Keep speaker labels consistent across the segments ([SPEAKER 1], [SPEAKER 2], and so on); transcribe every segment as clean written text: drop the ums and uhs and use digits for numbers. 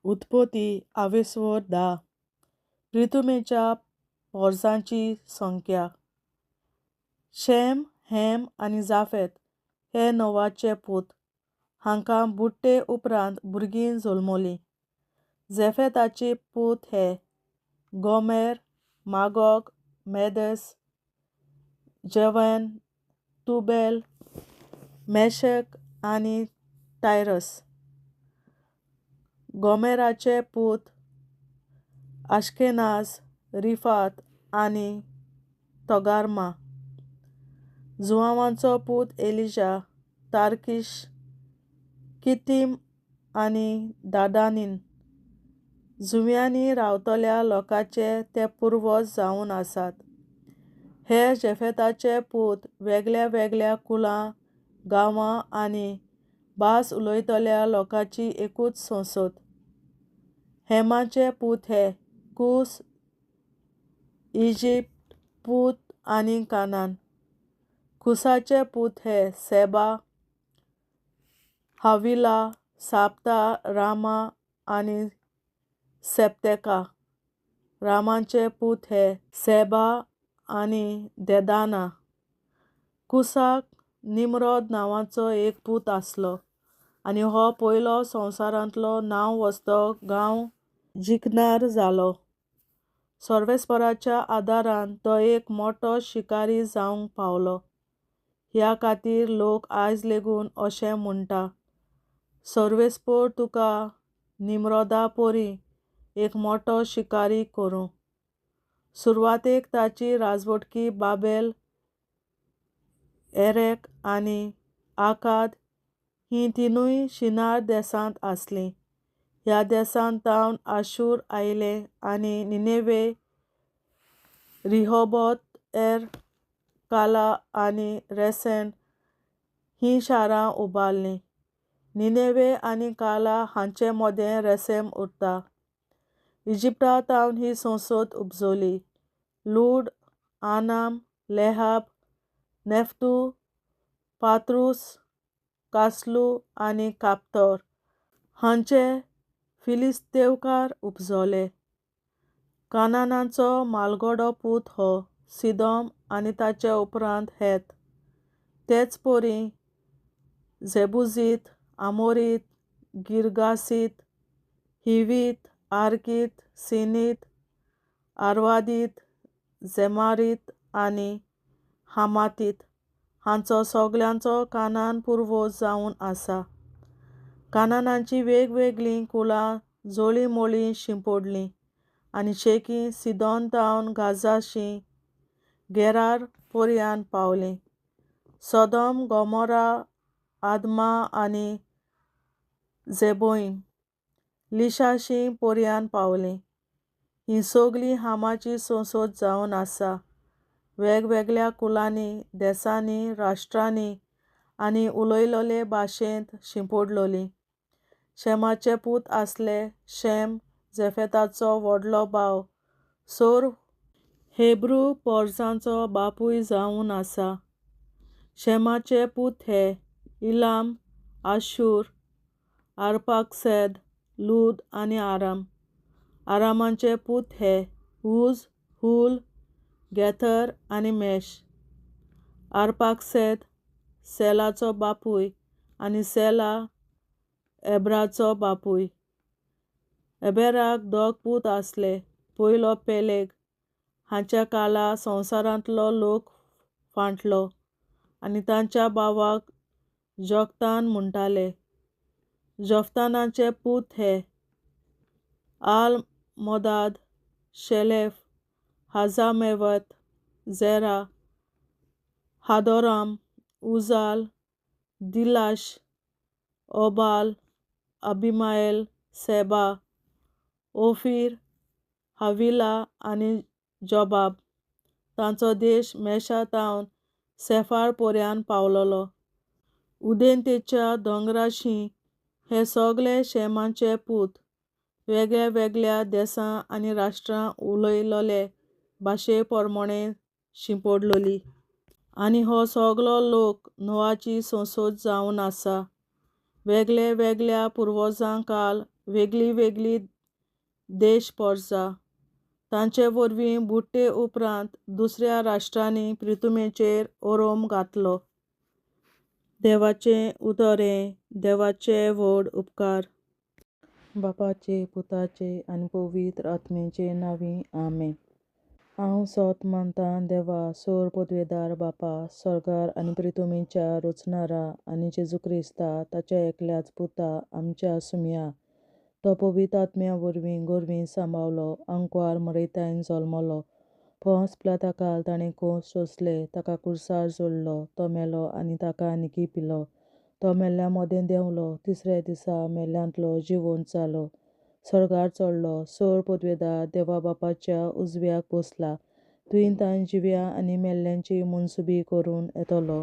[SPEAKER 1] उत्पत्ती आवेस्वर 10. प्रितुमेच्या पोरसांची संख्या. शेम, हेम आनी जाफेत हे नोवाचे पूत. हांकां बुडटे उपरांत भुरगीं जल्मलीं. जेफेताचे पूत हे गोमेर, मागोग, मेदस, जेवन, तुबेल, मेशक आनी टायरस. गोमेराचे पूत आश्केनाज, रिफात आनी तोगार्मा. जुआवांचो पूत एलिजा, तार्किश, कितीम आनी दादानीन. जुंव्यांनी रावतल्या लोकांचे ते पुर्वज जावन आसात. हे जेफेताचे पूत वेगळ्या वेगळ्या कुळां, गांवां आनी भास उलयतल्या लोकांची एकूच संसद. हेमाचे पूत हे कूस, इजिप्त, पूत आनी कानान. कुसाचे पूत हे सेबा, हाविला, साप्ता, रामा आनी सेप्तेका. रामाचे पूत हे सेबा आनी देदाना. कुसाक निमरोद नांवाचो एक पूत आसलो आनी हो पयलो संवसारांतलो नांव वस्तो गांव जिखणार जालो. सर्वेस्पराच्या आदारान तो एक मोटो शिकारी जावंक पावलो. ह्या खातीर लोक आयज लेगून अशें म्हणटा, सर्वेस्पर तुका निमरोदा परी एक मोटो शिकारी करूं. सुरवातेक ताची राजवटकी बाबेल, एरेक आनी आकाद हीं तिनूय शिनार देसांत आसलीं. ह्या देसांत तावन आशूर आयले आनी निनेवे, रिहोबोत एर काला आनी रेसेन हीं शारां उबारलीं. निनेवे आनी काला हांचे मदें रेसेम उरता. इजिप्ता तावन ही संसद उपजली. लूड, आनाम, लेहाब, नेफ्तू, पात्रूस, कासलू आनी काप्तोर हांचे फिलिस्तेवकार उपजले. कानानाचो म्हालगडो पूत हो सिदोम आनी ताचे उपरांत हेत. तेच परी जेबुजीत, आमोरीत, गिरगासीत, हिवीत, आर्कीत, सिनीत, आरवादीत, झेमारीत आनी हामातीत हांचो सगळ्यांचो कानान पुर्वज जावन आसा. कानानाचीं वेगवेगळीं कुळां जळींमळीं शिंपडलीं आनी शेकी सिदोन तावन गाजाशी गेरार पोरयान पावलीं. सोदोम, गोमोरा, आदमा आनी झेबोईम लिशाशी पोरयान पावलीं. हीं सगळीं हामाची संसद जावन आसा. वेगवेगळ्या कुळांनी, देसांनी, राष्ट्रांनी आनी उलयलोले भाशेंत शिंपडलोली. शेमाचे पूत आसले शेम, जेफेताचो व्हडलो भाव, सोर हेब्रू पोरसांचो बापूय जावन आसा. शेमाचे पूत हे इलाम, आशूर, आरपाकसेद, लूद आनी आराम. आरामाचे पूत हे ऊज, हूल, गेथर आनी मेश. आरपाकसेद सेलाचो बापूय आनी सेला एब्राचो बापूय. एबेराक दोग पूत आसले. पयलो पेलेग हांच्या काळा संवसारांतलो लोक फांटलो आनी तांच्या भावाक जोगतान म्हणटाले. जोफ्तानाचे पूत हे आल मोदाद, शेलेफ, हाजामेवत, झेरा, हादोराम, उजाल, दिलाश, ओबाल, अबिमायल, सेबा, ओफीर, हाविला आनी जोबाब. तांचो देश मेशा तावन सेफार पोरयान पावलोलो. उदेंतेच्या दोंगराशी हे सगळे शेमाचे पूत वेगळ्या वेगळ्या देसां आनी राष्ट्रां उलयलोले भाशे प्रमाणे शिंपडलोली. आनी हो सगळो लोक नोआची संसद जावन आसा. वेगळे वेगळ्या पुर्वजां काल वेगळी वेगळी देश पोरसां तांचे वरवीं बुडटे उपरांत दुसऱ्या राष्ट्रांनी प्रितुमेचेर ओरोम घातलो. देवाचें उतर हें देवाचे व्हड उपकार. बापाचे पुताचे आनी पवित्र आत्म्याचे नांवी आमेन. हांव सोत मानतां देवा सोर पदवेदार बापा स्वर्गार आनी प्रितुमेच्या रचणारा आनी जेजू क्रिस्ता ताच्या एकल्याच पुता आमच्या सुमया तो पवित्र आत्म्या वरवीं गोरवीं सांबावलो आंकवार मरयतायन जल्मलो पोंस पिलाताकाल ताणें कोस सोंसले ताका कुर्सार जोडलो तो मेलो आनी ताका निकी पिलो तो मेल्ल्या मदें देंवलो तिसऱ्या दिसा मेल्ल्यांतलो जिवंत जालो स्वर्गार चडलो सोर पदवेदार देवा बापाच्या उजव्याक बसला तुवें ताण जिव्या आनी मेल्ल्यांची मनसुबी करून येतलो.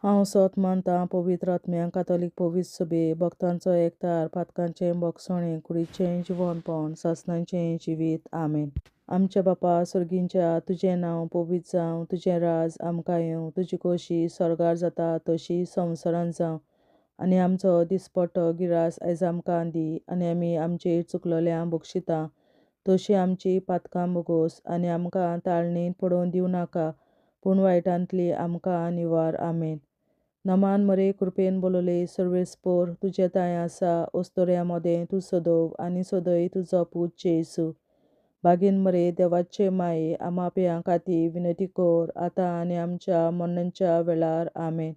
[SPEAKER 1] हांव सोत मानतां पवित्र आत्म्या कातोलीक पवित्र सभे भक्तांचो एकतार पातकांचें भोगसणें कुडीचें जिवनपण सासणाचें जिवीत आमेन. आमच्या बापा सर्गींच्या तुजें नांव पवित्र जावं तुजें राज आमकां येवं तुजी खोशी स्वर्गार जाता तशी संवसारांत जावं आनी आमचो दिसपट्टो गिरास आयज आमकां दी आनी आमी आमचे चुकलोल्या बक्षिता तशी आमची पातकां भोगोस आनी आमकां ताळणींत पडोवन दिवं नाका पूण वायटांतली आमकां निवार आमेन. नमान मरे कृपेन बोलले सर्वेस्पोर तुजें तांय आसा ओस्तोऱ्या मदें तूं सदोव आनी सदय तुजो पूत जेजू. बागीन मरे देवाचे माये आमाप्यां खातीर विनंती कर आतां आनी आमच्या मरणाच्या वेळार आमेन.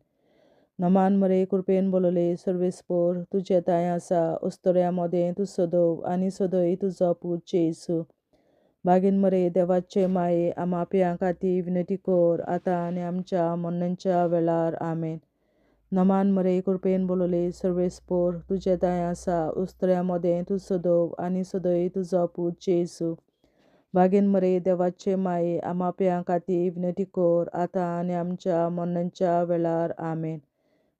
[SPEAKER 1] नमान मरे कृपेन बोलले सर्वेस्पोर तुजें तांय आसा ओस्तोऱ्या मदें तूं सदोव आनी सदय तुजो पूत जेजू. बागीन मरे देवाचे माये आमाप्यां खातीर विनंती कर आतां आनी आमच्या मरणाच्या वेळार आमेन. नमान मरे कृपेन बोलले सर्वेस्पोर तुजें तांय आसा उस्त्र्या मदें तूं सदोव आनी सदय तुजो पूत जेजू. बागीन मरे देवाचे माये आमाप्यां खातीर विनंती कर आतां आनी आमच्या मरणाच्या वेळार आमेन.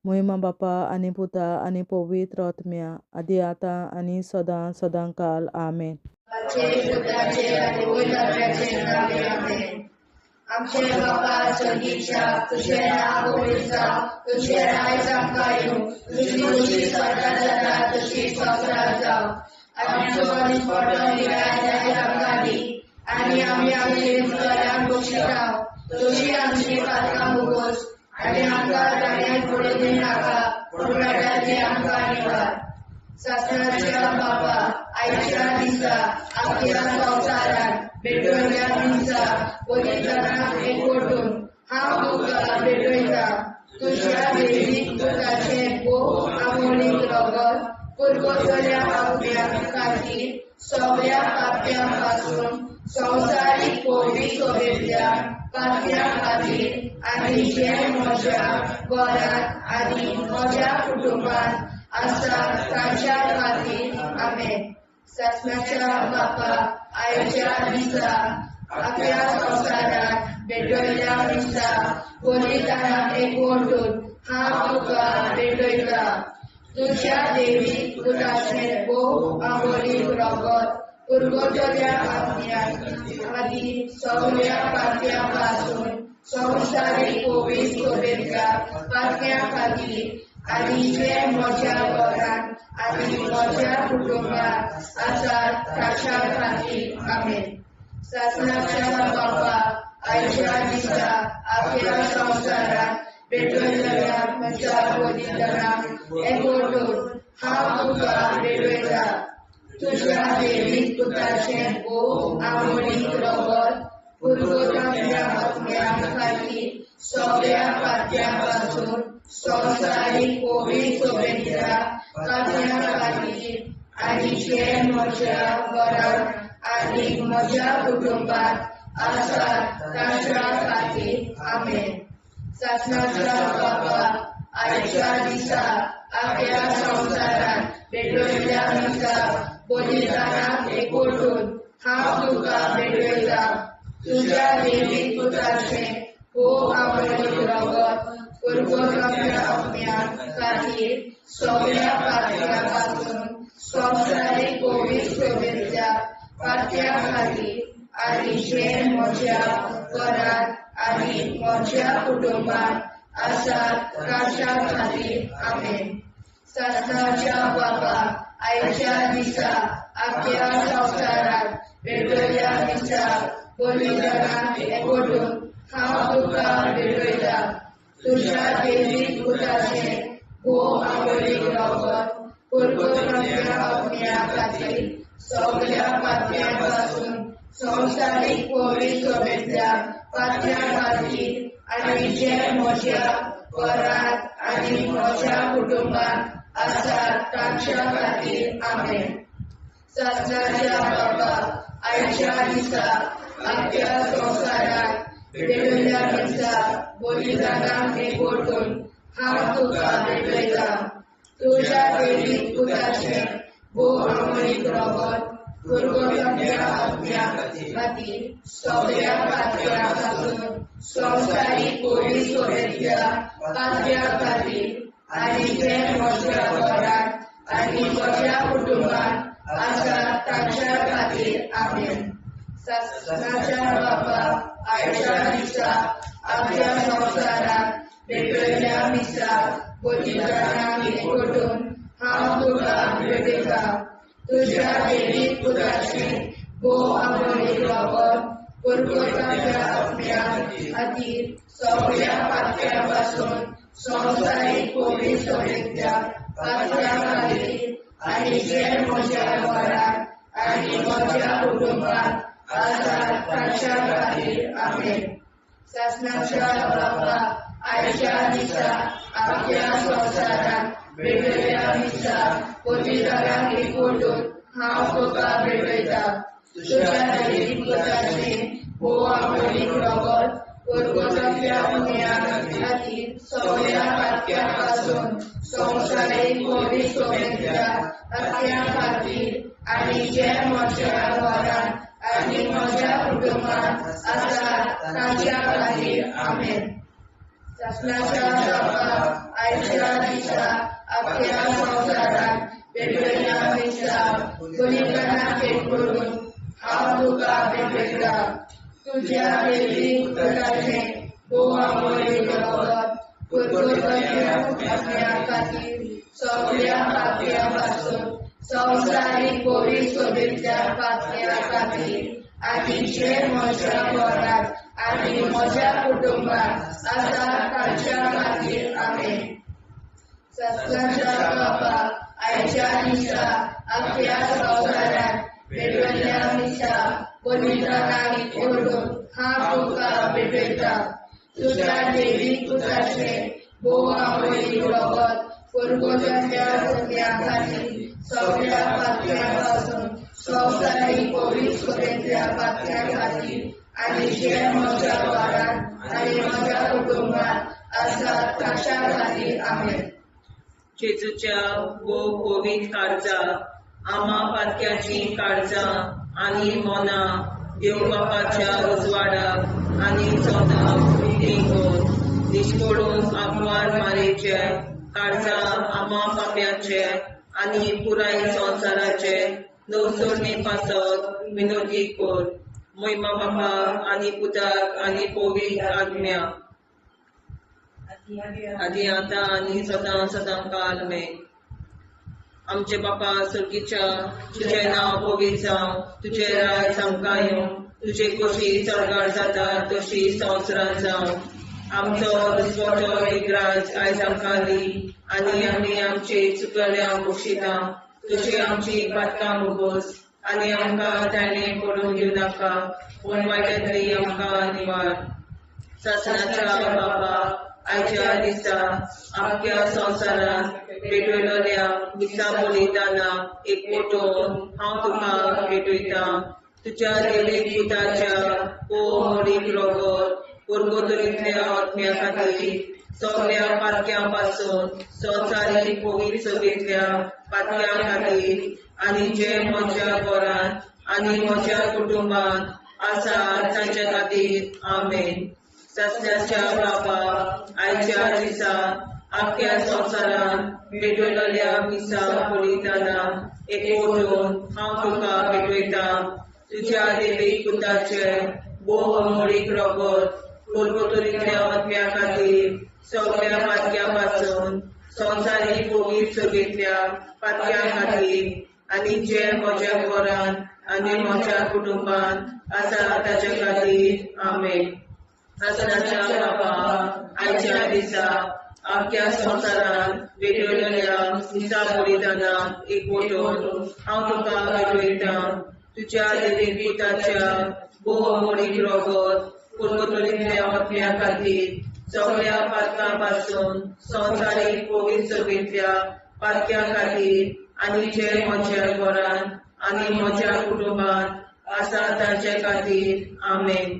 [SPEAKER 1] मोहिमा बापा आनी पुता आनी पवित्र आत्म्या आदी आतां आनी सदां सदां काल आमेन.
[SPEAKER 2] आमचे बापा स्वर्गीच्या तुझें नांव पवित्र जावं तुझें राज आमकां येवं तुजी खोशी स्वर्गार जाता तशी संवसारांत जावं आमचो दिसपट्टो गिरास आयज आमकां दी आनी आमी आमचे चुकल्यांक बक्षिता तशी आमची पातकां भोगोस आनी आमकां ताणें पडून दिवनाका पूण वायटांतली आमकां निवार. सासणाच्या बापा आयच्या दिसा आख्या संवसारांत भेटवल्या दिसा बलिदानाक एकवटून हांव तुका भेटयतां तुज्या देवी पुताचें भोव आमोलीक रगत पुर्वजल्या आत्म्या खातीर सगळ्या पाप्यां पासून संवसारीक पवित्र सभेंतल्या पात्या खातीर आनी जे म्हज्या घरांत आनी म्हज्या कुटुंबांत आसा तांच्या खातीर आमेन. सासणाच्या बापा आयच्या दिसा आख्या संवसारांत भेटयल्या दिसा बलिदानाक एकवटून हांव तुका भेटयतां तुज्या देवी पुताचें भोव आमोलीक रगत पुर्वजल्या आत्म्या खातीर सगळ्या पात्यां पासून संवसारीक पवित्र सभेंतल्या पात्यां खातीर आनी जे म्हज्या घरांत आनी म्हज्या कुटुंबांत आसात ताच्या खातीर आमेन. सासणाच्या बापा आयच्या दिसा आख्या संवसारांत भेटयतल्या म्हज्या बलिदानाक एकवटून हांव तुका भेटयतां तुज्या देवी पुताचें भोव आमोलीक रगत पुर्वजांच्या आत्म्या खातीर सगळ्या पात्यां पासून संवसारीक पवित्र सभेंतल्या पात्यां खातीर आनी जे म्हज्या घरांत आनी म्हज्या कुटुंबांत आसात तांच्या खातीर आमेन. सासणाच्या बापा आयच्या दिसा आख्या संवसारांत भेटयल्ल्या दिसा बलिदानाक एकवटून हांव तुका भेटयतां तुज्या देवी पुताचें भोव आमोलीक रगत पुर्वजांच्या आत्म्या खातीर सगळ्या पात्यां पासून संवसारीक पवित्र सभेंतल्या पात्यां खातीर आनी जे म्हज्या घरांत आनी म्हज्या कुटुंबांत आसात तांच्या खातीर आमेन. सासणाच्या बापा आयच्या दिसा आख्या संवसारात पेटयल्या दिसा बलिदानाक एकवटून हांव तुका भेटयता. तुज्या देवीक पुताचें भोव आमोलीक रगत पुर्वजांच्या आत्म्या खातीर सगल्या पातक्यां पासून संवसारीक पवित्र सभेंतल्या पातक्यां खातीर आनी जे म्हज्या घरांत आनी म्हज्या कुटुंबांत आसात तांच्या खातीर. आमेन. सासणाच्या बापा आयच्या दिसा आख्या संवसारात पेटयल्ल्या दिसा बलिदानाक एकवटून हांव तुका भेटयता. तुज्या देवीक पुताचें भोव आमोलीक रगत पुर्वजांच्या आत्म्या खातीर सगल्या पातक्यां पासून संवसारीक पवित्र सभेंतल्या पातक्यां खातीर आनी जे म्हज्या घरांत आनी म्हज्या कुटुंबांत आसात तांच्या खातीर. आमेन. सासणाच्या बापा आयच्या दिसा आख्या संवसारात पेटयल्ल्या मिसा बलिदानाक एकवटून हांव तुका भेटयता. तुज्या देवीक पुताचें भोव आमोलीक रगत पुर्वजांच्या आत्म्या खातीर सगल्या पातक्यां पासून संवसारीक पवित्र सभेंतल्या पातक्यां खातीर आनी जे म्हज्या घरांत आनी म्हज्या कुटुंबांत आसात तांच्या खातीर. आमेन. सासणाच्या बापा आयच्या दिसा आख्या संवसारात पेटयल्ल्या दिसा बलिदानाक एकवटून हांव तुका भेटयता. तुज्या देवीक पुताचें भोव आमोलीक रगत पुर्वजांच्या आत्म्या खातीर सगल्या पातक्यां पासून संवसारीक पवित्र सभेंतल्या पातक्यां खातीर आनी जे म्हज्या घरांत आनी म्हज्या कुटुंबांत आसात तांच्या खातीर. आमेन. सासणाच्या बापा आयच्या दिसा आख्या संवसारात पेटयल्ल्या दिसा बलिदानाक एकवटून हांव तुका भेटयता. तुज्या देवीक पुताचें भोव आमोलीक रगत पुर्वजांच्या आत्म्या खातीर सगल्या पातक्यां पासून संवसारीक पवित्र सभेंतल्या पातक्यां खातीर आनी जे म्हज्या घरांत आनी म्हज्या कुटुंबांत आसात तांच्या खातीर. आमेन. सासणाच्या बापा आयच्या दिसा आख्या संवसारात पेटयल्ल्या दिसा बलिदानाक एकवटून हांव तुका भेटयता. तुज्या देवीक पुताचें भोव आमोलीक रगत पुर्वजांच्या आत्म्या खातीर सगल्या पातक्यां पासून संवसारीक पवित्र सभेंतल्या पातक्यां खातीर आनी जे म्हज्या घरांत आनी म्हज्या कुटुंबांत आसात तांच्या खातीर. आमेन.
[SPEAKER 3] जेजूच्या भोव पवित्र काळजा आमा पातक्याचीं काळजां आनी मनां देव बापाच्या उजवाडाक आनी स्वताक उक्तीं कर. निश्कोडून आव्हान मारेचे काळजां आमा पाप्याचे आनी पुराय संवसाराचे नवसरणे पासत विनोदी कर. मोहिमा बापा आनी पुताक आनी पवित्र आत्म्या आदी आतां आनी सदां सदां काल मे. आमचे बापा स्वर्गीच्या तुजें नांव पवित्र जावं, तुजें राज आमकां येवं, तुजे कशी स्वर्गार जाता तशी संवसारांत जावं. आमचो दुसरो एक राज आयज आमकां दी आनी आमी आमचे चुकल्या बक्षिता तशी आमची पातकां मुगोस आनी आमकां ताणें पडून घेवं नाका पूण वायटांतली आमकां निवार. सासणाच्या बापा आयच्या दिसा आख्या संवसारांत पेटयलेल्या मिसा बलिदानाक एकवटून हांव तुका भेटयता. तुज्या देवीक पुताच्या भोव रगत पुर्वतरींतल्या आत्म्या खातीर सगल्या पातक्यां पासून संवसारीक पवित्र सभेंतल्या पातक्यां खातीर आनी जे म्हज्या घरांत आनी म्हज्या कुटुंबांत आसा तांच्या खातीर. आमेन. सासण्याच्या बापा आयच्या दिसा आख्या संवसारांत पेटयलेल्या मिसा बलिदानाक एकवटून हांव तुका भेटयता. तुज्या देवीक पुताचे भोव अमोलीक रगत पुर्वतरींतल्या आत्म्या खातीर सगल्या पातक्यां पासून संवसारीक पवित्र सभेंतल्या पातक्यां खातीर आनी जे म्हज्या घरांत आनी म्हज्या कुटुंबांत आसा ताच्या खातीर. आमेन. सासणाच्या बापा, आयच्या दिसा आख्या संवसारांत वेगवेगळ्या दिसा बलिदानाक एकवटून हांव तुका भेटयतां तुज्या देवी पुताच्या भोव मोडीक रगत पुर्वतरींतल्या आत्म्या खातीर सगळ्या पातकां पासून संवसारीक पवित्र सभेंतल्या पातक्यां खातीर आनी जे म्हज्या घरांत आनी म्हज्या कुटुंबांत आसा तांचे खातीर. आमेन.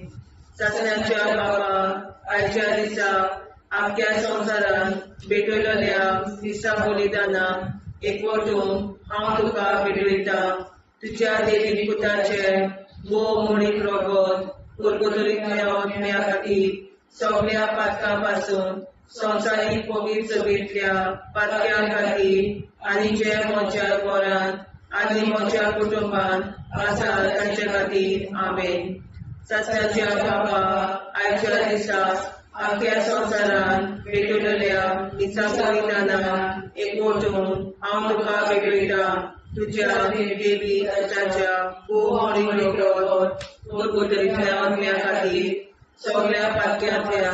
[SPEAKER 3] सासणाच्या बापा, आयच्या दिसा आख्या संवसारांत भेटयलेल्या दिसा बलिदानाक एकवटून हांव तुका भेटयतां तुज्या देवी पुताचे भोव मोडीक रगत पुर्गुतरींतल्या आत्म्या खातीर सगळ्या पातकां पासून संवसारीक पवित्र सभेंतल्या पातक्यां खातीर आनी जे म्हज्या घरांत आनी म्हज्या कुटुंबांत आसा तांचे खातीर. आमेन. सासणाच्या बापा, आयच्या दिसा आख्या संवसारांत भेटयलेल्या दिसा बलिदानाक एकवटून हांव तुका भेटयतां तुज्या देवी पुताच्या भोव मोडीक रगत पुर्गुतरींतल्या आत्म्या खातीर सगळ्या पातक्यांतल्या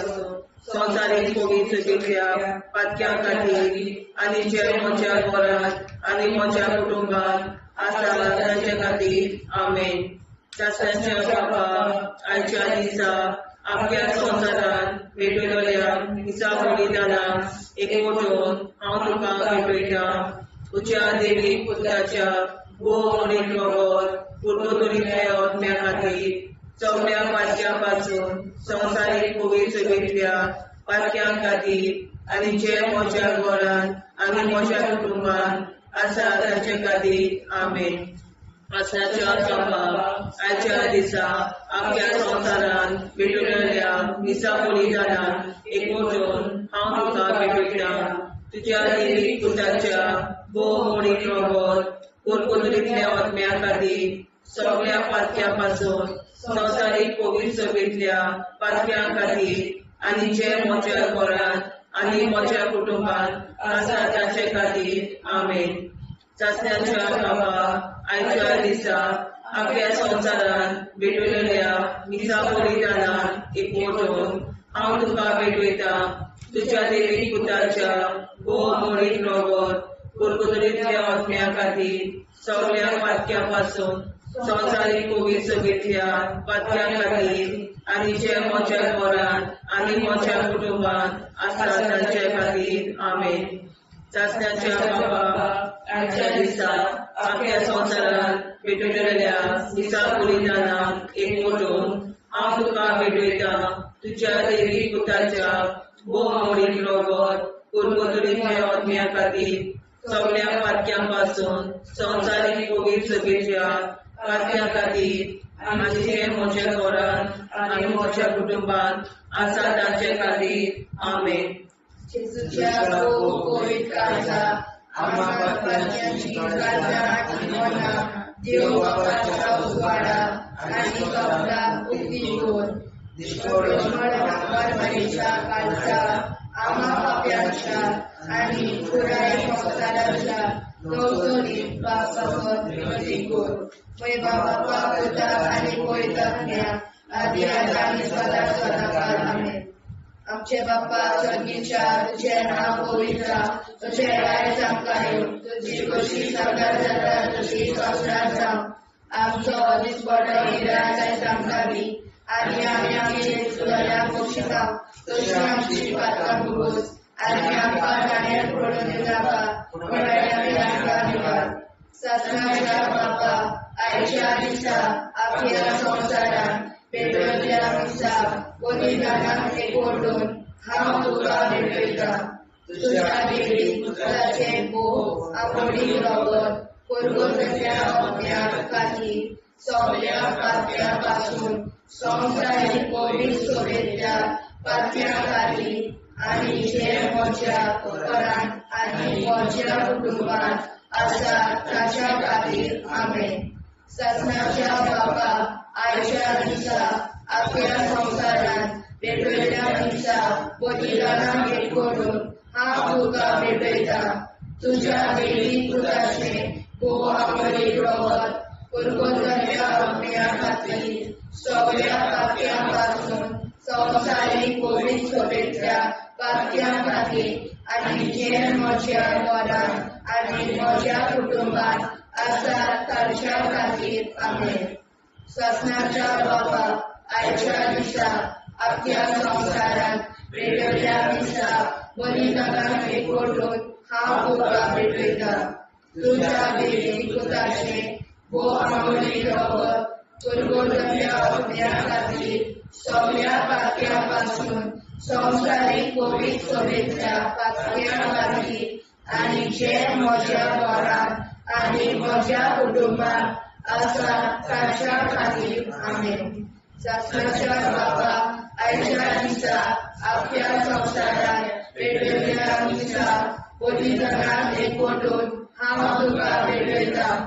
[SPEAKER 3] संवसारीक पवित्र सभेंतल्या पातक्यां खातीर आनी जे म्हज्या घरांत आनी म्हज्या कुटुंबांत आसा तांचे खातीर. आमेन. सासणाच्या बापा, आयच्या दिसा आख्या संवसारांत भेटयलेल्या दिसा बलिदानाक एकवटून हांव तुका भेटयतां तुज्या देवी पुताच्या भोव मोडीक रगत पुर्वतरींतल्या आत्म्या खातीर सगळ्या पातक्यां पासून संवसारीक पवित्र सभेंतल्या पातक्यां खातीर आनी जे म्हज्या घरांत आनी म्हज्या कुटुंबांत आसा तांचे खातीर. आमेन. सासणाच्या बापा, आयच्या दिसा आख्या संवसारांत भेटयलेल्या दिसा बलिदानाक एकवटून हांव तुका भेटयतां तुज्या देवी पुताच्या भोव मोडीक रगत पुर्गुतरींतल्या आत्म्या खातीर सगळ्या पातक्यां पासून संवसारीक पवित्र सभेंतल्या पातक्यां खातीर आनी जे म्हज्या घरांत आनी म्हज्या कुटुंबांत आसा तांचे खातीर. आमेन. सासणाच्या बापा, आयच्या दिसा आख्या संवसारांत भेटयलेल्या दिसा बलिदानाक एकवटून हांव तुका भेटयतां तुज्या देवी पुताच्या भोव मोडीक रगत पुर्गुतरींतल्या आत्म्या खातीर सगळ्या पातक्यां पासून संवसारीक पवित्र सभेंतल्या पातक्यां खातीर आनी जे म्हज्या घरांत आनी म्हज्या कुटुंबांत आसा तांचे खातीर. आमेन. सासणाच्या बापा, आयच्या दिसा आख्या संवसारांत भेटयलेल्या दिसा बलिदानाक एकवटून हांव तुका भेटयतां तुज्या देवी पुताच्या भोव मोडीक रगत पुर्गुतरींतल्या आत्म्या खातीर सगळ्या पातक्यां पासून संवसारीक पवित्र सभेच्या पातक्यां खातीर आनी जे म्हज्या घरांत आनी म्हज्या कुटुंबांत आसा तांचे खातीर. आमेन.
[SPEAKER 2] जेजूच्या भोव पवित्र काळजा, आम्हा पातक्यांची काळजां आनी मनां देव बापाच्या उजवाडा आनी कपलाक उक्ती दवर. मरमारीच्या काळजा, आम्हा पाप्यांच्या आनी पुराय संवसाराच्या गवसणीत बापासत विनंती कर. पै बापा, पुता आनी पवित्र आत्म्या, आदी आनी सदा सदाकाळ. आमेन. आमचे बाप्पा स्वर्गीच्या, तुझें नांव पवित्र जावं, तुजें राज आमकां येवं, तुजी खोशी साकार जाता तशी संवसारांत जावं. आमचो दिसपडो इराज आयज आमकां दी, आनी आमी आमचे चुकल्यांक बक्षिता तशी आमची पातकां भोगोस, आनी आमकां जाण्यार पडून दिवनाका, पूण आमी आमकां निवार. सासणाच्या बापा, आयच्या दिसा आख्या संवसारांत पेटवल्ल्या दिसा बलिदानाक एकवटून हांव तुका भेटयतां तुज्या देवी पुताचें भोव आवडीक रगत पुर्वजाच्या आत्म्या खातीर सगळ्या पातक्यां पासून संवसारीक पवित्र सभेंतल्या पातक्यां खातीर आनी जे म्हज्या घरांत आनी म्हज्या कुटुंबांत आसा ताच्या खातीर. आमेन. सासणाच्या बापा, आयच्या दिसा आख्या संवसारांत वेगवेगळ्या दिसा बलिदानाक एकवटून हांव तुका भेटयतां. तुज्या देवी पुताचें भोव आमोलीक रगत पुरगोजाच्या आत्म्या खातीर सगळ्या पापयां पासून संवसारीक पवित्र सभेंतल्या पापयां खातीर आनी जे म्हज्या घरांत आनी म्हज्या कुटुंबांत आसा तांच्या खातीर. आमेन. सासणाच्या बापा, आयच्या दिसा आख्ख्या संवसारांत पेटयल्ल्या दिसा बलिदानाक एकवटून हांव तुका भेटयतां. तुज्या देवी पुताचें भोव आमोलीक रगत पुरगोजाच्या आत्म्या खातीर सगळ्या पापयां पासून संवसारीक पवित्र सभेंतल्या पापयां खातीर आनी जे म्हज्या घरांत आनी म्हज्या कुटुंबांत आसा तांच्या खातीर. आमेन. सासणाच्या बापा, आयच्या दिसा आख्ख्या संवसारांत पेटयल्ल्या दिसा बलिदानाक एकवटून हांव तुका भेटयतां.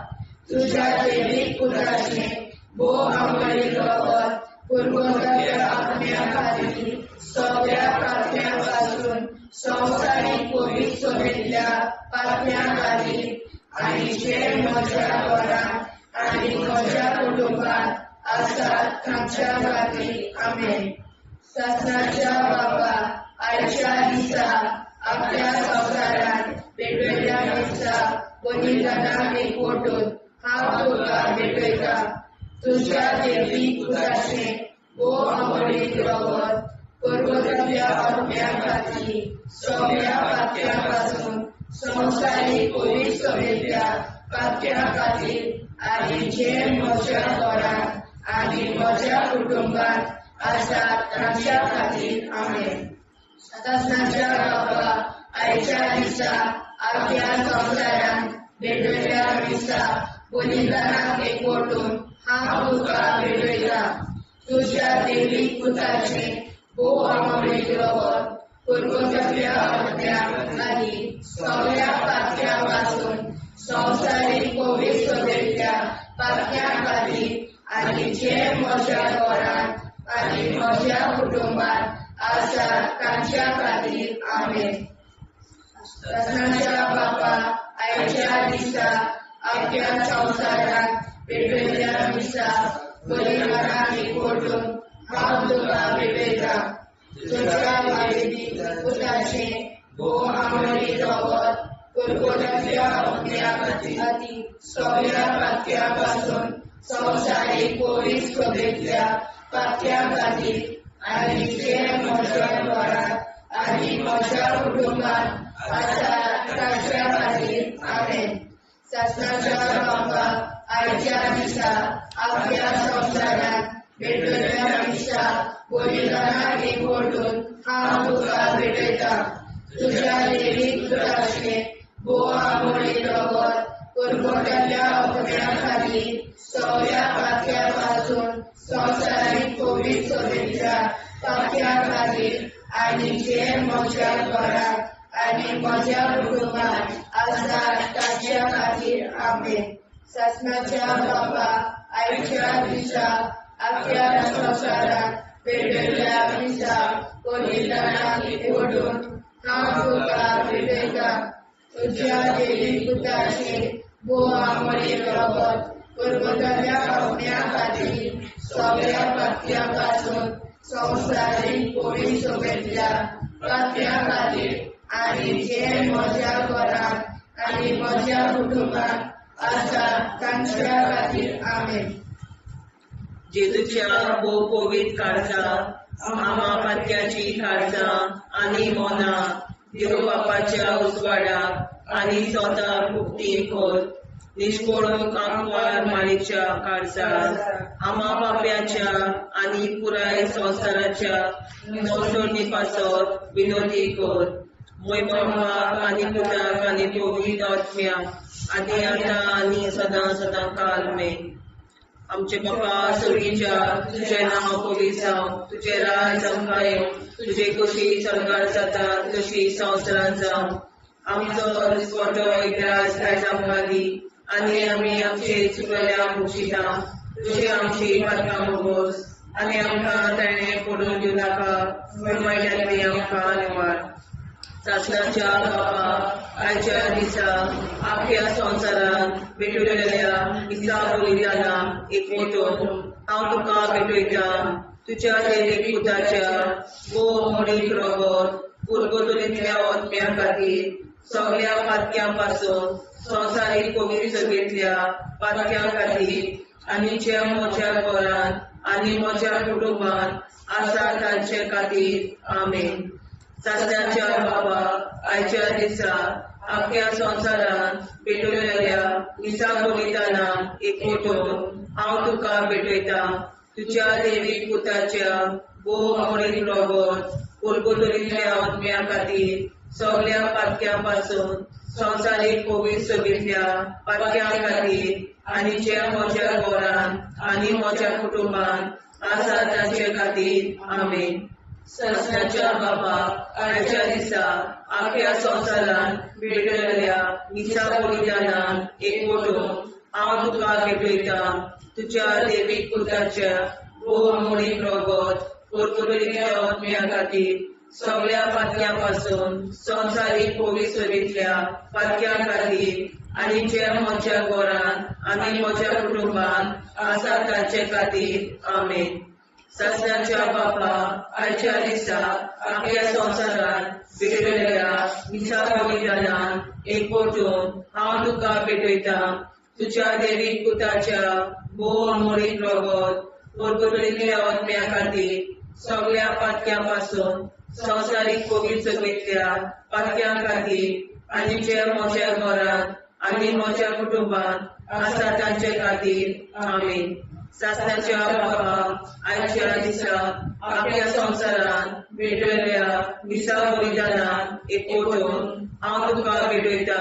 [SPEAKER 2] तुज्या देवीक पुताचें भोव आमोलीक रगत पुरगोजाच्या आत्म्या खातीर सगळ्या पापयां पासून संवसारीक पवित्र सभेंतल्या पापयां खातीर आनी जे म्हज्या घरांत आनी म्हज्या कुटुंबांत आसा तांच्या खातीर. आमेन. सासणाच्या बापा, आयच्या दिसा आख्ख्या संवसारांत पेटयल्ल्या दिसा बलिदानाक एकवटून हांव तुका भेटयतां. तुज्या देवी पुताचें भोव आमोलीक रगत पुरगोजाच्या आत्म्या खातीर सगळ्या पापयां पासून संवसारीक पवित्र सभेंतल्या पापयां खातीर आनी जे म्हज्या घरांत आनी म्हज्या कुटुंबांत आसा तांच्या खातीर. आमेन. सासणाच्या बापा, आयच्या दिसा आख्ख्या संवसारांत भेटयल्ल्या दिसा बलिदानाक एकवटून हांव तुका भेटयतां. तुज्या देवी पुताचें भोव आमोलीक रगत पुरगोजाच्या आत्म्या खातीर सगळ्या पापयां पासून संवसारीक पवित्र सभेंतल्या पापयां खातीर आनी जे म्हज्या घरांत आनी म्हज्या कुटुंबांत आसा तांच्या खातीर. आमेन. सासणाच्या बापा, आयच्या दिसा आख्ख्या संवसारांत पेटयल्ल्या दिसा बलिदानाक एकवटून हांव तुका भेटयतां. तुज्या देवी पुताचें भोव आमोलीक रगत पुरगोजाच्या आत्म्या खातीर सगळ्या पापयां पासून संवसारीक पवित्र सभेंतल्या पापयां खातीर आनी जे म्हज्या घरांत आनी म्हज्या कुटुंबांत आसा तांच्या खातीर. आमेन. सासणाच्या बापा, आयच्या दिसा आख्ख्या संवसारांत पेटयल्ल्या दिसा बलिदानाक एकवटून हांव तुका भेटयतां. तुज्या देवी पुताचें भोव आमोलीक रगत पुरगोजाच्या आत्म्या खातीर सगळ्या पापयां पासून संवसारीक पवित्र सभेंतल्या पापयां खातीर आनी जे म्हज्या घरांत आनी म्हज्या कुटुंबांत आसा तांच्या खातीर. आमेन. सासणाच्या बापा, आयच्या दिसा आख्ख्या संवसारांत पेटयल्ल्या दिसा बलिदानाक एकवटून हांव तुका भेटयतां. तुज्या देवी पुताचें भोव आमोलीक रगत पुरगोजाच्या आत्म्या खातीर सगळ्या पापयां पासून संवसारीक पवित्र सभेंतल्या पापयां खातीर आनी जे म्हज्या घरांत आनी म्हज्या कुटुंबांत आसा तांच्या खातीर. आमेन.
[SPEAKER 3] जेजूच्या भोव पवित्र काळजा आमा पात्याची काळजां आनी मनां देव बापाच्या उजवाडाक आनी स्वताक उक्ती कर निश्कोळूंक आंकवार मारीच्या काळजार आमा पाप्याच्या आनी पुराय संवसाराच्या नवसोडणी पासत विनोदी कर. मोय बापाक आनी पुताक आनी पवित्र आत्म्याक आनी आतां आनी सदां सदां काल मेन. आमचे बापा स्वर्गीच्या, तुजें नांव पवित्र जावं, तुजें राज आमकां येवं, तुजे कशी स्वर्गार जाता तशी संवसारांत जावं. आमचो दिसपटो इतिहास आयज आमकां दी आनी आमी आमचे चुकल्या मुक्षिता तुजी आमची पातकां मोगोस आनी आमकां ताणें पडून दिवं नाका, पूण वायटांतली आमकां निवार. सासणाच्या बापा आयच्या दिसा आख्या संवसारांत भेटवलेल्या मिसा बलिदानाक एकवटून हांव तुका भेटयता. तुज्या देवी पुताच्या भोव मोडीक रगत पुर्गतोलींतल्या आत्म्या खातीर सगळ्या पातक्यां पासून संवसारीक कोवीड सभेंतल्या पातक्यां खातीर आनी ज्या म्हज्या घरांत आनी म्हज्या कुटुंबांत आसा तांचे खातीर. आमेन. सासणाच्या बाबा आयच्या दिसा आख्या संवसारांत पेटवलेल्या मिसा बलिदानाक एकवटून हांव तुका भेटयता. तुज्या देवी पुताच्या भोव मोडीक रगत पुर्गतोलींतल्या आत्म्या खातीर सगळ्या पातक्यां पासून संवसारीक कोवीड सभेंतल्या पातक्यां खातीर आनी ज्या म्हज्या घरांत आनी म्हज्या कुटुंबांत आसा तांचे खातीर. आमेन. सासणाच्या बाबा आयच्या दिसा आख्या संवसारांत भेटवलेल्या मिसा बलिदानाक एकवटून हांव तुका भेटयता. तुज्या देवीक पुताच्या भोव मोडीक रगत पुर्तुगेलीच्या आत्म्या खातीर सगळ्या पातक्यां पासून संवसारीक कोवीड सभेंतल्या पातक्यां खातीर आनी ज्या म्हज्या घरांत आनी म्हज्या कुटुंबांत आसा तांचे खातीर. आमेन. सासणाच्या बापा आयच्या दिसा आख्या संवसारांत भेटवलेल्या मिसा बलिदानाक एकवटून हांव तुका भेटयता. तुज्या देवी पुताच्या भोव मोडीक रगत पुर्तुगेलींतल्या आत्म्या खातीर सगळ्या पातक्यां पासून संवसारीक कोवीड सभेंतल्या पातक्यां खातीर आनी ज्या म्हज्या घरांत आनी म्हज्या कुटुंबांत आसा तांचे खातीर. आमेन. सासणाच्या बाबा आयच्या दिसा आख्या संवसारांत भेटवलेल्या मिसा बलिदानाक एकवटून हांव तुका भेटयता.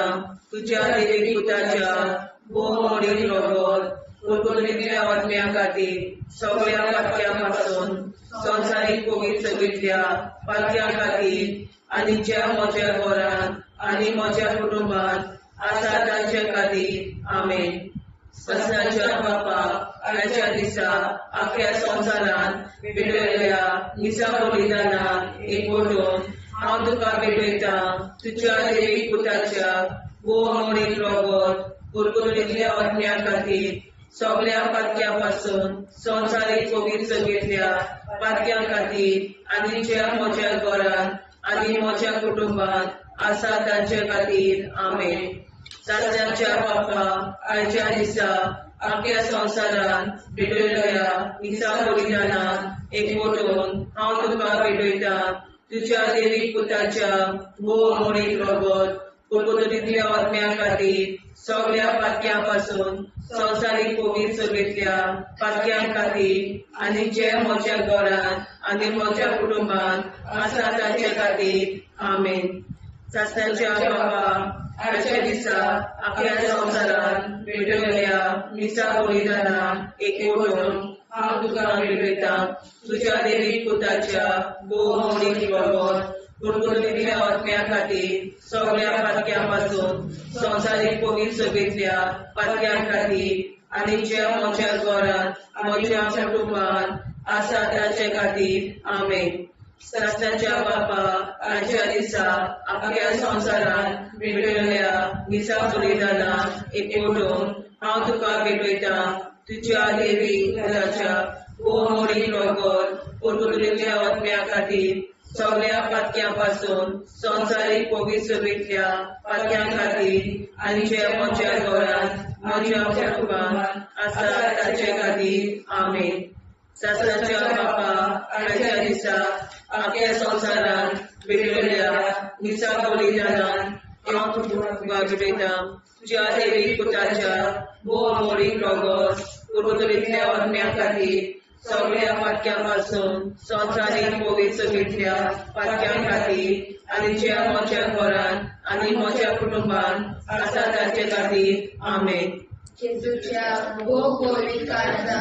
[SPEAKER 3] तुज्या देवी पुताच्या भोव मोडीक रगत पुर्तुगेलींतल्या आत्म्या खातीर सगळ्या पातक्यां पासून संवसारीक कोवीड सभेंतल्या पातक्यां खातीर आनी ज्या म्हज्या घरांत आनी म्हज्या कुटुंबांत आसा तांचे खातीर. आमेन. सासणाच्या बापा आयच्या दिसा आख्या संवसारांत भेटवलेल्या मिसा बलिदानाक एकवटून हांव तुका भेटयता. तुज्या देवी पुताच्या भोव मोडीक रगत पुर्तुगेलींतल्या आत्म्या खातीर सगळ्या पातक्यां पासून संवसारीक कोवीड सभेंतल्या पातक्यां खातीर आनी ज्या म्हज्या घरांत आनी म्हज्या कुटुंबांत आसा तांचे खातीर. आमेन. सासणाच्या बापा आयच्या दिसा आख्या संवसारांत भेटवलेल्या मिसा बलिदानाक एकवटून हांव तुका भेटयता. तुज्या देवी पुताच्या भोव मोडीक रगत पुर्तुगेलींतल्या आत्म्या खातीर सगळ्या पातक्यां पासून संवसारीक कोवीड सभेंतल्या पातक्यां खातीर आनी जे म्हज्या घरांत आनी म्हज्या कुटुंबांत आसा तांचे खातीर. आमेन. सासणाच्या बाबा आयच्या दिसा आख्या संवसारांत भेटवलेल्या मिसा बलिदानाक एकवटून हांव तुका भेटयता. तुज्या देवी पुताच्या भोव मोडीक रगत पुर्तुगेलींतल्या आत्म्या खातीर सगळ्या पातक्यां पासून संवसारीक कोवीड सभेंतल्या पातक्यां खातीर आनी ज्या म्हज्या घरांत म्हज्या कुटुंबांत आसा तांचे खातीर. आमेन. सासणाच्या बापा आयच्या दिसा आख्या संवसारांत भेटवलेल्या मिसा बलिदानाक एकवटून हांव तुका भेटयता. तुज्या देवी पुताच्या भोव मोडीक रगत पुर्तुगेलींतल्या आत्म्या खातीर सगळ्या पातक्यां पासून संवसारीक कोवीड सभेंतल्या पातक्यां खातीर आनी ज्या म्हज्या घरांत म्हज्या कुटुंबांत आसा तांचे खातीर. आमेन. सासणाच्या बापा आयच्या दिसा आख्या संवसारांत भेटवलेल्या मिसा बलिदानाक हांव तुका भेटयता. तुज्या देवी पुताच्या भोव मोडीक रगत पुर्तुगेलींतल्या आत्म्या खातीर सगळ्या पातक्यां पासून संवसारीक कोवीड सभेंतल्या पातक्यां खातीर आनी ज्या म्हज्या घरांत आनी म्हज्या कुटुंबांत आसा तांचे खातीर. आमेन.
[SPEAKER 2] जेजूच्या भोव पवित्र काळजा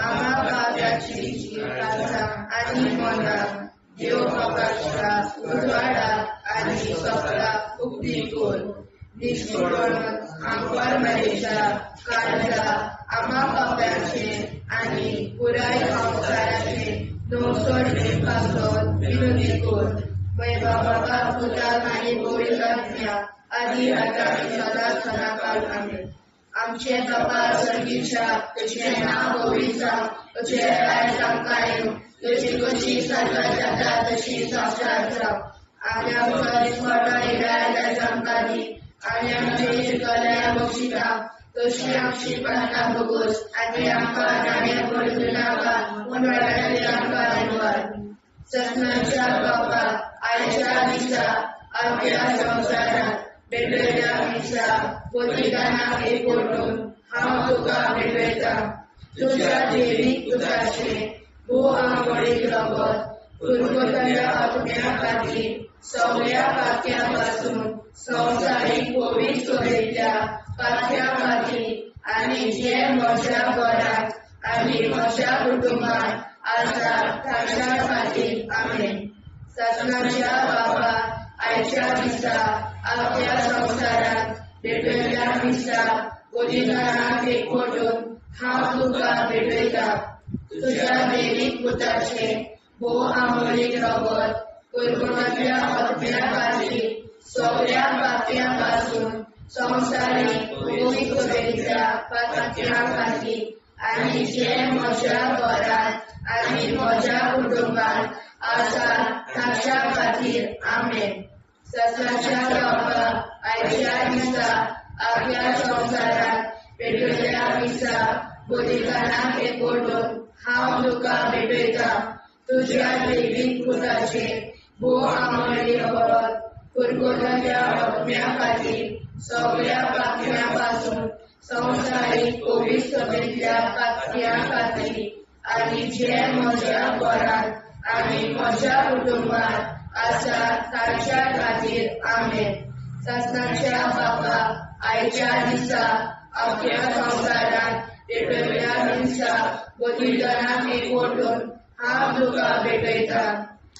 [SPEAKER 2] आम्हा पाप्याची काळजा आनी मनां देव बापाच्या उजवाडा आनी सोपता उक्ती कर. निश्चितपणान आमकां मरेच्या काळजा आम्हा पाप्याचे आनी पुराय संवसाराचे नवसोडणे पासत विनंती कर. बाबा पुताक आनी पवित्र आत्म्या आदी आतां आनी सदां सदां काल. आमेन. आमचे बापा सर्गीच्या, तुजें नांव पवित्र जावं, तुजें राज आमकां येवं, तुजी खोशी स्वर्गात जाता तशी संवसारांत जावं. आमच्या मुखार दिसपडो इराय आयज आमकां दी, आनी आमचे शिकल्या बक्षिता तशी आमची पातकां भोगोस, आनी आमकां नाण्या पडूं नाका, पूण वायटांतल्यान आमकां निवार. सपनाच्या बापा आयच्या दिसा आपल्या संवसारांत भेटयल्या मिसा बलिदानाक एकवटून हांव तुका भेटयतां. तुज्या देवीक पुताचें भोव आवडीक रगत पुर्वतल्या आत्म्या खातीर सगळ्या पात्या पासून संवसारीक पवित्र सभेंतल्या पात्या खातीर आनी जे म्हज्या घरांत आनी म्हज्या कुटुंबांत आसा ताच्या खातीर. आमेन. सासणाच्या बाबा आयच्या दिसा आपल्या संवसारांत भेटयल्या मिसा बलिदानाक एकवटून हांव तुका भेटयतां. तुज्या देवीक पुताचें भोव आमोलीक रगत पुर्वतांतल्या आत्म्या खातीर सगळ्या पात्या पासून संवसारीक पवित्र सभेंतल्या पात्या खातीर आनी जे म्हज्या घरांत आनी म्हज्या कुटुंबांत आसा ताच्या खातीर. आमेन. सासणाच्या बाबा आयच्या दिसा आपल्या संवसारांत पेटयल्या मिसा बलिदानाक एकवटून हांव तुका भेटयतां. तुज्या देवीक पुताचें भोव आमोली रगत पुर्वतांतल्या आत्म्या खातीर सगळ्या पात्या पासून संवसारीक पवित्र सभेंतल्या पात्या खातीर आनी जे म्हज्या घरांत आनी म्हज्या कुटुंबांत आसा ताच्या खातीर. आमेन. सासणाच्या बाबा आयच्या दिसा आपल्या संवसारांत पेटयल्या मिसा बलिदानाक एकवटून हांव तुका भेटयतां.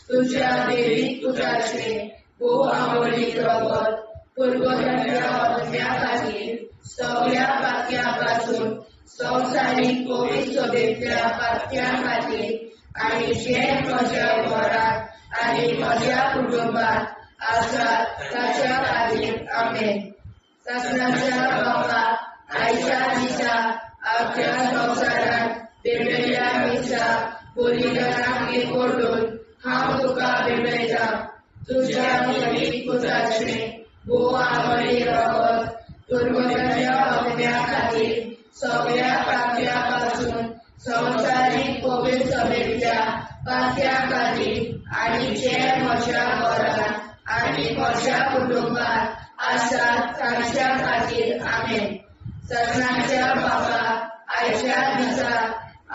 [SPEAKER 2] तुज्या देवीक पुताचें भोव आवडीक रगत पुर्वतांतल्या आत्म्या खातीर सगळ्या पात्या पासून संवसारीक पवित्र सभेंतल्या पात्या खातीर आनी जे म्हज्या घरांत आनी म्हज्या कुटुंबांत आसा ताच्या खातीर. आमेन. सासणाच्या बाबा आयच्या दिसा आपल्या संवसारांत पेटयल्या मिसा बलिदानाक एकवटून हांव तुका भेटयतां. तुज्या देवीक पुताचें भोव आवडी रगत पुर्वतांतल्या आत्म्या खातीर सगळ्या पात्या पासून संवसारीक पवित्र सभेंतल्या पात्या खातीर आनी जे म्हज्या घरांत आनी म्हज्या कुटुंबांत आसा तांच्या खातीर. आमेन. सासणाच्या बाबा आयच्या दिसा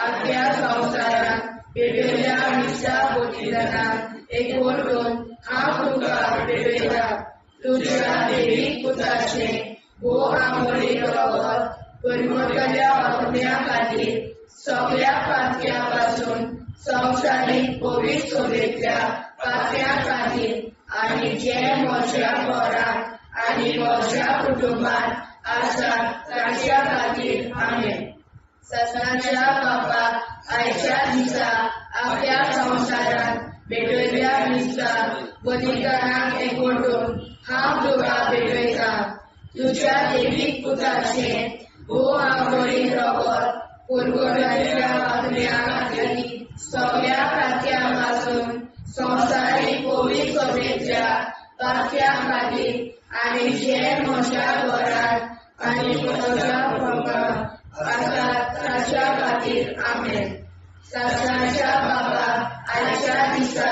[SPEAKER 2] आपल्या संवसारांत पेटयल्या मिसा बलिदानाक एकवटून हांव तुका भेटयतां. तुज्या देवीक पुताचें भोव आमोलीक रगत पुर्वतल्या आत्म्या खातीर सगळ्या पात्या पासून संवसारीक पवित्र सभेंतल्या पात्या खातीर आनी जे म्हज्या घरांत आनी म्हज्या कुटुंबांत आसा ताच्या खातीर. आमेन. सासणाच्या बाबा आयच्या दिसा आपल्या संवसारांत भेटयल्या मिसा बलिदानाक एकवटून हांव तुका भेटयतां. तुज्या देवीक पुताचें भोव आवडीक रगत पुर्वतांतल्या आत्म्या खातीर सगळ्या पात्या पासून संवसारीक पवित्र सभेंतल्या पात्या खातीर आनी जे म्हज्या घरांत आनी म्हज्या कुटुंबांत आसा ताच्या खातीर. आमेन. सासणाच्या बाबा आयच्या दिसा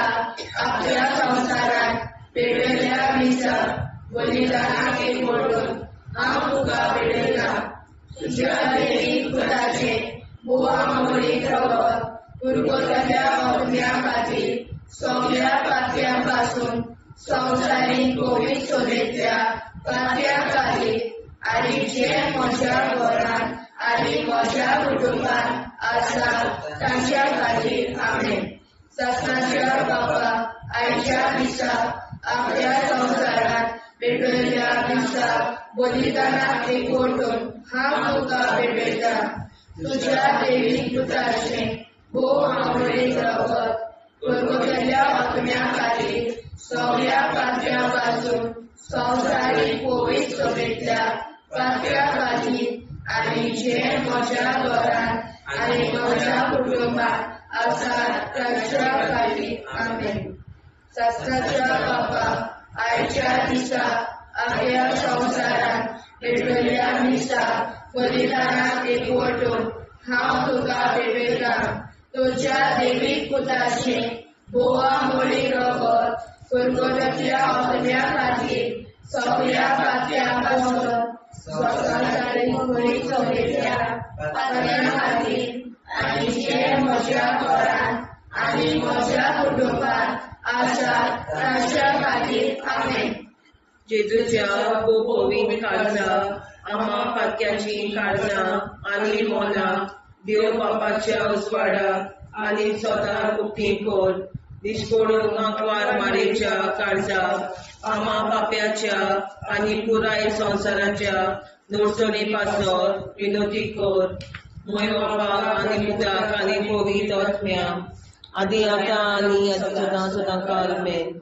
[SPEAKER 2] आपल्या संवसारांत पेटयल्या मिसा बलिदानाक एकवटून हांव तुका भेटयतां. तुज्या देवीक पुताचें भोव आमोलीक रगत पुर्वतांतल्या आत्म्या खातीर सगळ्या पात्या पासून संवसारीक पवित्र सभेंतल्या पात्या खातीर आनी जे म्हज्या घरांत आनी म्हज्या कुटुंबांत आसा तांच्या खातीर. आमेन. सासणाच्या बाबा आयच्या दिसा आपल्या संवसारांत पेटयल्या मिसा बलिदानाक एकवटून हांव तुका भेटयतां. तुज्या देवीक पुताचें भोव आवडीक रगत पुर्वतल्या आत्म्या खातीर सगळ्या पात्र्या पासून संवसारीक पवित्र सभेंतल्या पात्र्या खातीर आनी जे म्हज्या घरांत आनी म्हज्या कुटुंबात आसात तांच्या खातीर. आमेन. शास्त्राच्या बापा, आयच्या दिसा आख्या संवसारांत पेटवल्ल्या मिसा बलिदानाक एकवटून हांव तुका भेटयतां तुज्या देवीक पुताचें गोवा मोली रगत कुरकुटाच्या आत्म्या खातीर सगळ्या पात्र्यां पासून संवसारीक पवित्र सभेंतल्या पात्र्यां खातीर आनी जे म्हज्या घरांत आनी म्हज्या कुटुंबात आसात तांच्या खातीर. आमेन.
[SPEAKER 3] जेजूच्या पवित्र काळजा, आमा पातक्याची काळजां आनी मोलां देव बापाच्या उजवाडाक आनी स्वता उक्ती कर. दिश्कोडून आंकवार मारेच्या काळजा, आमा पाप्याच्या आनी पुराय संवसाराच्या नोडसणी पासत विनोती कर. मोय बापा आनी पुताक आनी पवित्र आत्म्या, आदी आतां आनी सदां सदां काल मेन.